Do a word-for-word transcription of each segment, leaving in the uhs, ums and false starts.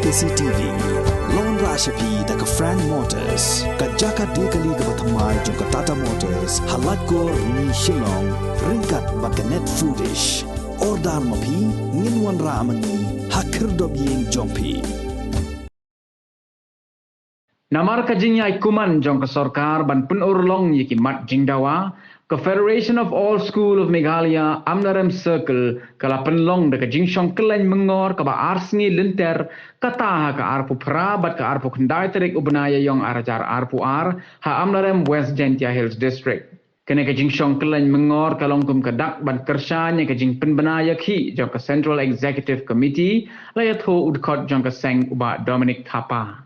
C T V. Long ra sha phi da ka Frank Motors, ka jaka de kali kaba thymmai jong ka Tata Motors, ha Laitkor, Shillong, ryngkat bad ka Net Foodish. Order ma phi, ngin wanrah ma ngi ha khyrdop ïing jong phi. Namar ka jingïaid kumne jong ka sorkar ban pynurlong ïa ki mat jingdawa, ka Federation of All School of Meghalaya Amlarem Circle ka la pynlong da ka jingshong kylleiñ myngor kaba ar sngi lynter, kata ha ka arphew phra bad ka arphew khyndai tarik u bnai Ïaïong ar hajar arphew ar, ha Amlarem, West Jaintia Hills District. Kane ka jingshong kylleiñ myngor ka long kum ka dak ban kyrshan ïa ka jingpynbna ïakhih jong ka Central Executive Committee, la ïathuh u dkhot jong ka seng u Bah Dominic Thapa.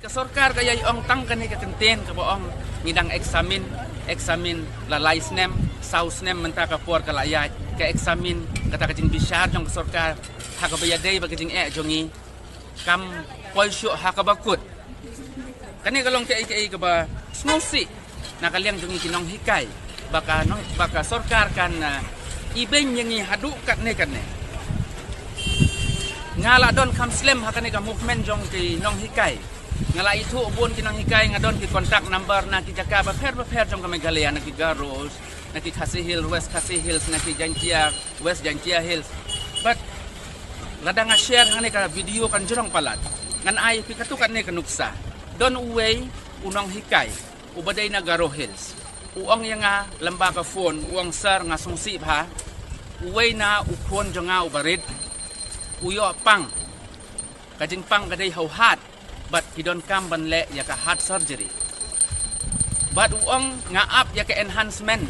Ka sorkar ka ïai ong tang kane ka kyntien kaba ong ngi dang eksamin, eksamin la lai snem, saw snem mynta ka por ka la ïaid, ka eksamin kata ka jingbishar jong ka sorkar, ha kaba ïadei bad ka jingeh jong ngi, kam poi shuh ha kaba kut. Kane ka long kaei kaei kaba sngewsih na ka liang jong ngi ki nonghikai, ba ka nong, ba ka sorkar kan, ah, ibeiñ ïa ngi haduh katne katne. Nga la don kham slem ha kane ka movement jong ki nonghikai. Nga la ithuh bun ki nonghikai, nga don ki contact number na ki jaka bapher bapher jong ka Meghalaya, na ki Garo, na ki Khasi Hills, West Khasi Hills, na ki Jaintia, West Jaintia Hills. But lada nga share hangne ka video kan jrong palat. Ngan ai phi katto katne ka nuksa. Don uwei u nonghikai uba dei na Garo Hills. U ong ïa nga lyngba ka phone, u ong, "Sir, nga sngewsih bha. Uwei na u khun jong nga uba rit, u ïoh pang. Ka jingpang ka dei ha u heart, bad ki donkam ban leh ïa ka heart surgery." Bad u ong, "Nga ap ïa ka enhancement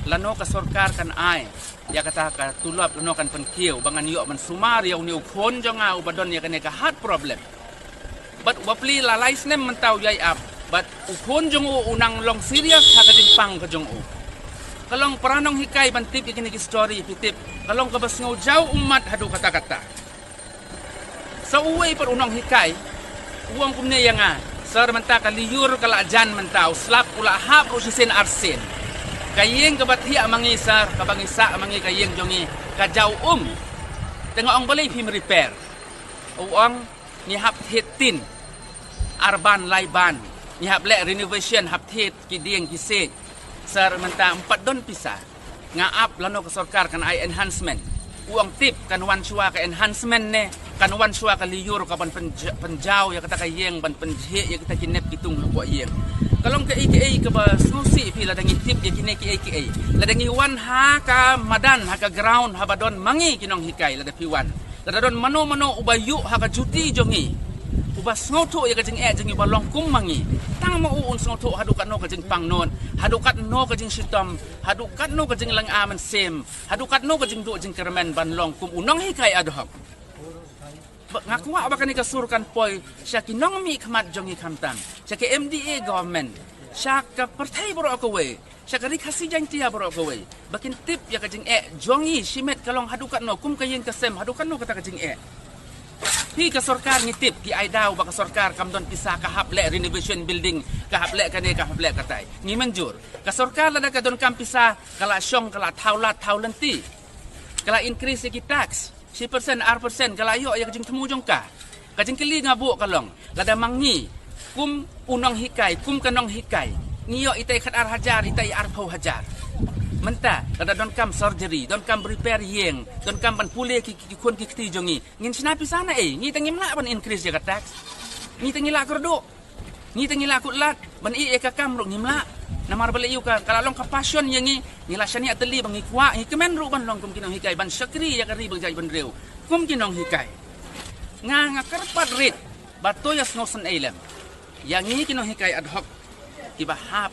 lano ka sorkar kan ai ïa kata ka tulop lano kan pynkiew ba ngan ïoh ban sumar ïa une u khun jong nga uba don ïa kane ka heart problem." Bad u bapli la lai snem mynta u ïai ap, bad u khun jong u u nang long serious ha ka jingpang ka jong u. Ka long para nonghikai ban tip ïa kine ki story phi tip, ka long kaba sngewjaw ummat haduh katta katta. Sa uwei pat u nonghikai u ong kumne ïa nga, "Sir, mynta ka lyiur ka la jan mynta, u slap u la hap ruh shisien arsien. Ka ïing kaba thiah ma ngi, sir, kaba ngi sah ma ngi, ka ïing jong ngi ka jaw um. Te nga ong balei phim repair?" U ong, "Ngi hap thied tin, ar ban, lai ban. Ngi hap leh renovation, hap thied ki dieng ki siej. Sir, mynta ym pat don pisa. Nga ap lano ka sorkar kan ai enhancement." U ong, "Tip, kan wan shuwa ka enhancement ne kan wan shuwa ka lyiur ka ban pynj-, pynjaw ïa kata ka ïing, ban pynjhieh ïa kita ki nep ki tung hapoh ïing." Ka long kaei kaei kaba sngewsih phi lada ngi tip ïa kine kiei kiei. Lada ngi wan ha ka madan, ha ka ground, haba don ma ngi ki nonghikai, lada phi wan, lada don mano mano uba ïuh ha ka juti jong ngi, uba sngewthuh ïa ka jingeh jong ngi, uba long kum ma ngi, tang ma u un sngewthuh haduh katno ka jingpang nud, haduh katno ka jingshitom, haduh katno ka jinglynga mynsiem, haduh katno ka jingduh jingkyrmen ban long kum u nonghikai ad hoc. Ba, nga kwah ba kane ka sur kan poi sha ki nongmihkhmat jong ngi khamtam, sha ka M D A government, sha ka pyrthei baroh kawei, sha ka Ri Khasi Jaiñtia baroh kawei, ba kin tip ïa ka jingeh jong ngi shimet ka long haduh katno, kum ka ïing ka sem, haduh katno kata ka jingeh. Phi ka sorkar ngi tip, ki ai daw ba ka sorkar kam don pisa, ka hap leh renovation building, ka hap leh kane, ka hap leh katai. Ngi mynjur. Ka sorkar lada ka donkam pisa, ka la shong, ka la thaw lad thaw lynti, ka la increase ïa ki tax. Shi percent, ar percent, ka la ïoh ïa ka jingthmu jong ka. Ka jingkylli nga buh ka long, lada ma ngi kum u nonghikai, kum ka nonghikai, ngi ïoh itai khat ar hajar, itai arphew hajar. Mynta lada donkam surgery, donkam repair ïing, donkam ban pule ki, ki, ki khun ki kti jong ngi, ngin shna pisa na ei? Ngi te ngim lah ban increase ïa ka tax. Ngi te ngi lah kyrduh. Ngi te ngi lah kut lad ban ïeh ïa ka kam ruh ngim lah. Namar balei? Ïoh ka, ka la long ka passion ïa ngi. Ngi la shaniah tylli ba ngi kwah, ngi kmen ruh ban long kum ki nonghikai, ban shakri ïa ka ri bad ka jaitbynriew kum ki nonghikai. Nga, nga kyrpad rit ba to ïa sngewsynei lem ïa ngi ki nonghikai ad hoc kiba hap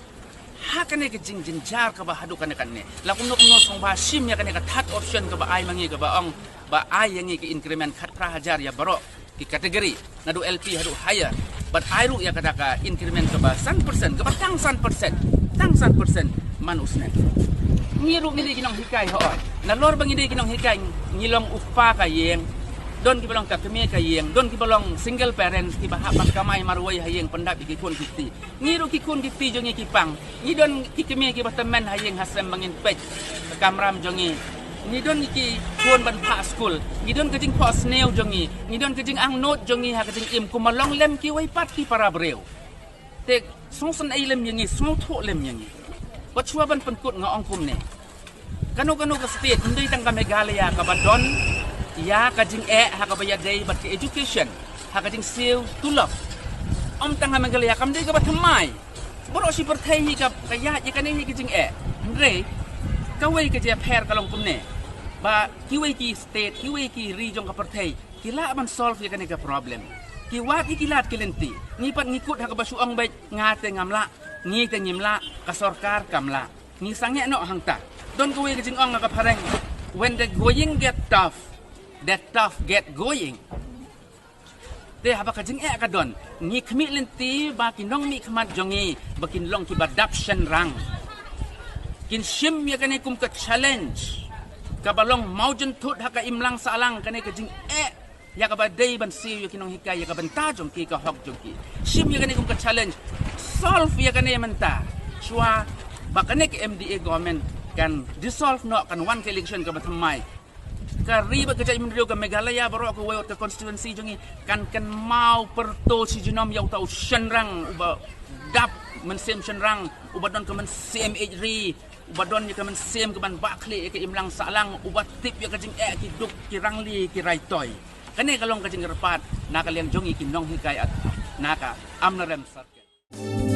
ha kane ka jingjynjar kaba haduh kane kane. La kumno kumno sngewbha shim ïa kane ka third option kaba ai ma ngi, kaba ong ba ai ïa ngi ka increment khatphra hajar ïa baroh ki category, naduh L P haduh higher. Bad ai ruh ïa kata ka increment kaba san percent, kaba tang san percent, tang san percent man u snem. Ngi ruh ngi dei ki nonghikai, hooid. Nalor ba ngi dei ki nonghikai, ngi long u kpa ka ïing, don kiba long ka kmie ka ïing, don kiba long single parents kiba hap ban kamai marwei ha ïing pyndap ïa ki khun ki kti. Ngi ruh ki khun ki kti jong ngi ki pang. Ngi don ki kmie kiba tymmen ha ïing ha sem ba ngin peit ka kamram jong ngi Ngi don ngi ki khun ban phah skul, ngi don ka jingphohsniew jong ngi, ngi don ka jingangnud jong ngi ha ka jingim, kumba long lem kiwei pat ki para briew. Te sngewsynei lem ïa ngi, sngewthuh lem ïa ngi. Bad shuwa ban pynkut nga ong kumne. Kano kano ka state, ym dei tang ka Meghalaya kaba don ïa ka jingeh ha kaba ïadei bad ka education, ha ka jingsiew tulop. Ym tang ha Meghalaya, kam dei kaba thymmai. Baroh shi pyrthei hi ka, ka ïaid ïa kane hi ka jingeh. Hynrei kawei ka jingpher ka long kumne, ba kiwei ki state, kiwei ki ri jong ka pyrthei ki lah ban solve ïa kane ka problem. Ki wad ïa ki lad ki lynti. Ngi pat ngi kut ha kaba shu ong beit, nga te ngam lah, ngi te ngim lah, ka sorkar kam lah. Ngi sangeh noh hangta. Don kawei ka jingong ha ka phareng, "When the going get tough, the tough get going." Te haba ka jingeh ka don, ngi khmih lynti ba ki nongmihkhmat jong ngi ba kin long kiba dap shynrang, kin shim ïa kane kum ka challenge kaba long mawjynthut ha ka imlang sahlang, kane ka jingeh ïa kaba dei ban siew ïa ki nonghikai, ïa ka bynta jong ki, ka hok jong ki. Shim ïa kane kum ka challenge, solve ïa kane mynta, shuwa ba kane ka M D A government kan dissolve noh, kan wan ka election kaba thymmai. Ka ri bad ka jaitbynriew ka Meghalaya baroh kawei, wat ka constituency jong ngi, kan kynmaw pyrto shi junom ïa uta u shynrang uba dap mynsiem shynrang, uba don ka mynsiem ïeit ri, uba don ïa ka mynsiem kaban bah khlieh ïa ka imlang sahlang, uba tip ïa ka jingeh, ki duk, ki rangli, ki raitoi. Kane ka long ka jingkyrpad na ka liang jong ngi ki nonghikai at na ka Amlarem Circle.